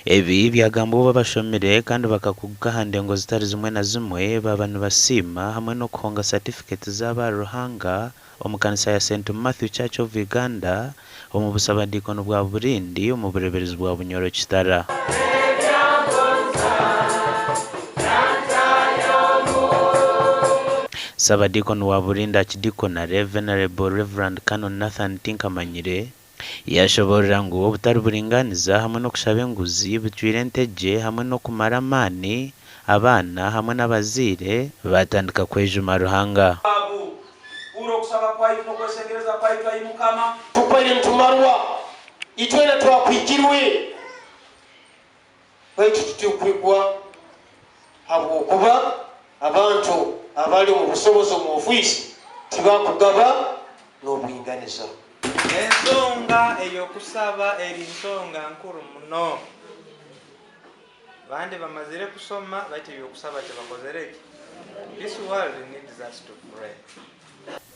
Ebi byagambwa obu abashomire kandi bakakuguka aha ndengo zitari zimwe na zimwe baaba nibasiima hamwe n'okuhonga satifiketi zaabo ahari Ruhanga omu kanisa ya Saint Mathew Church of Uganda omu busabadiikoni bwa Burindi omu bureeberezi bwa Bunyoro Kitara. Ssabadiikoni wa Burindi Archdeaconry, Venerable Rev. Canon Nathan Tinkamanyire, Yaashoboorora ngu obutari buringaaniza hamwe n'okushaba enguzi bicwire entegye hamwe n'okumara amaani abaana hamwe n'abazaire baatandika kwejuma Ruhanga. Abu, Hurra okusaba kwaitu n'okwesengereza kwaitu, ai Mukama. Tubaire nitumarwa, itwena twakwigirwe, baitu titukwigwa, habwokuba abantu abali omu busobozi omu ofiisi tibakugaba n'obwinganiza. Ensonga ey'okusaba eri nsonga nkuru muno. Bandi bamazire kusoma baitu eby'okusaba tibakozere ki? This world needs us to pray.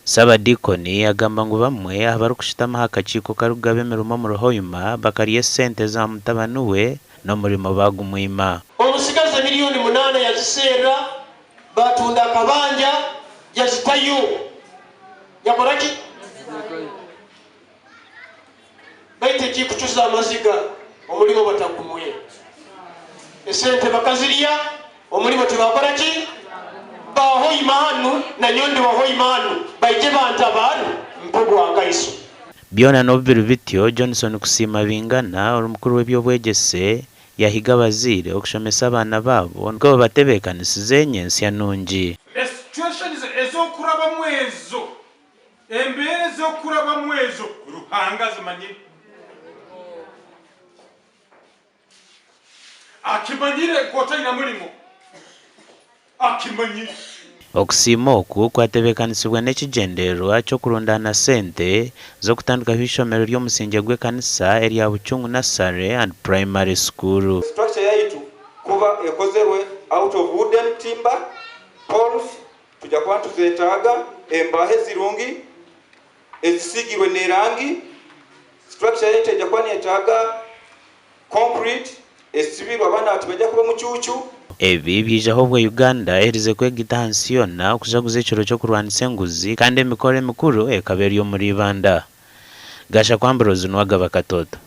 Ssabadiikoni agamba ngu bamwe aha barikushutama aha kakiiko karikugaba emirimo omuri Hoima bakarya esente za mutabani we n'omurimo baagumwima. Omusigazi emiliyoni munaana yaziserra, batunda akabanja yazitayo. Yakora ki? Baitu ekikucuza amaziga omulimo batagumwe. Esente bakazirya, omulimo tibakora ki? Ba Hoima hanu nanyowe ndi wa Hoima hanu, baije bantabaare mpe obwakaiso. Byona n'obu biri bityo, Johnson Kusiima Bingana, ori mukuru w'eby'obwegyese, yahiga abazaire okushomesa abaana baabo nikwo babatebeekanisize nyentsya nungi. The situations ez'okurabamu ezo, embeera ez'okurabamu ezo Ruhanga azimanyire. Akimanyire ngu otaine murimo. Akimanyire. Okusiima oku kwatebeekanisibwa n'ekigyendererwa ky'okurundaana sente z'okutandikaho eishomero ry'omusingye gw'ekanisa erya Bucungu Nursery and Primary School. Structure yaitu kuba ekozerwe out of wooden timber, poles tuja kuba nituzetaaga, embaaho ezirungi ezisiigirwe n'erangi, structure yaitu eja kuba neyetaaga concrete esibirwe abaana tibaija kuba omucuucu. Ebi byijaho obwo Uganda eherize kwegaita aha nsi yoona okujaguza ekiro ky'okurwanisa enguzi kandi emikoro emikuru ekaba eri omuri Ibanda. Gashakwa Ambrose Nuwagaba Katoto.